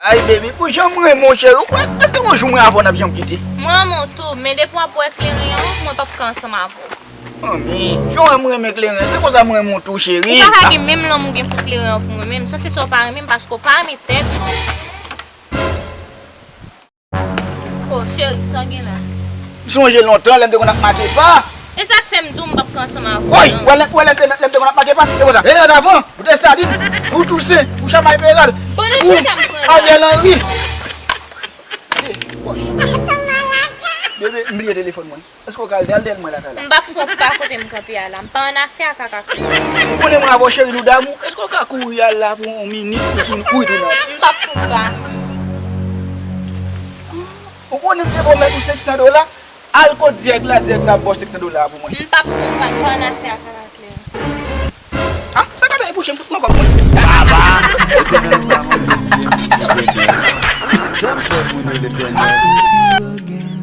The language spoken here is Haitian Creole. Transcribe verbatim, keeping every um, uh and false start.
Ay, baby, pou jan m renmen w, cheri, ou kwè, èske yon jou mwen avè w n ap janm kite? Mwen renmen w tou, men depi w ap bwè kleren an, mwen p ap ka ansanm avè w. Manmi, jan w wè m renmen kleren, se konsa m renmen w tou, cheri. Ou pa ka gen menm lanmou w gen pou kleren an pou mwen menm, sa se sa w pa renmen m, paske w pa renmen tèt ou. Oh, cheri, sa w gen la? M sonje lontan, lè m te konn ap make pa. E sa k fè m di w m p ap ka ansanm avè w, woy, non. Wè lè, wè lè m te, lè m te konn ap make pa, te konsa. Reyad avan, ou Desalin, ou Tousen, ou Chamay Peral, ou Ariel Henry. Bebe, m bliye telefòn mwen. Èske w ka al dèyè l, dèyè l mwen lakay la? M p ap fè w pa kote m kanpe a la. M pa annafè ak kaka. Ou konnen mwen avè w cheri nou damou. Èske w ka kouri al la pou yon minit ou tou, kouri tounen? M p ap fè w pa. Ou konnen m te pwomèt ou senk san dola? Al kot Dyèg la, Dyèg la ba w senk san dola pou mwen. M p ap fè w pa, m pa annafè ak kaka klè. Ah, sa ka fè bouche m fout mwen kòb mwen. Baba! Janm fè moun yo Letènèl.